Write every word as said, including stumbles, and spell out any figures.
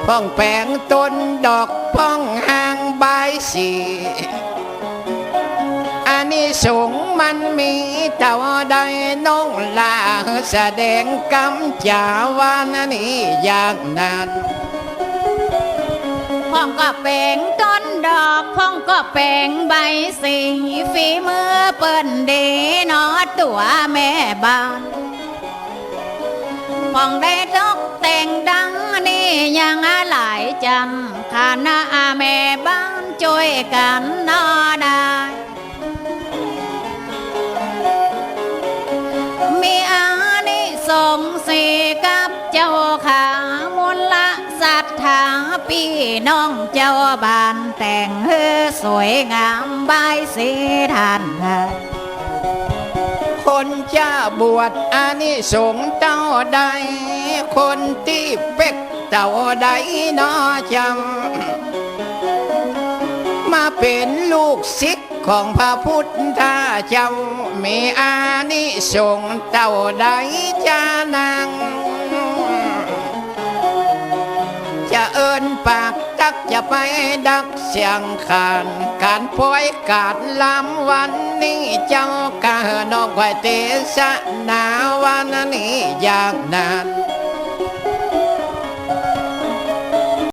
พ่องแป๋งต้นดอก พ่องฮางบายสี อานิสงส์มันมีเต้าใด น้องหล้าสะแดงกำจ๋า ว่านานี่อย่างนั้น พ่องก็แป๋งต้นดอก พ่องก็แป๋งใบสี ฝีมือเปิ้นดีเนาะ ตั๋วแม่บ้าน พ่องได้ตกแต่งดังนี้ยังหลายจำ คณะแม่บ้านจ้วยกั๋นเนาะได้ มีอานิสงส์สีกับเจ้าข้า มูลศรัทธาปี้น้องเจ้าบ้าน แต่งหื้อสวยงามบายสีท่านเถิด คนจะบวชอานิสงส์เต้าใด คนตี้เป๊กเต้าใดเนาะจำ มาเป๋นลูกศิษย์ของพระพุทธเจ้า มีอานิสงส์เต้าใดจานาง จะเอิ้นปากตักจะไปดักเสียงขาน ก๋านปอยก๋านลำวันนี้เจ้า ก้าน้องคอยเตสนา ว่านานี่อย่างนั้น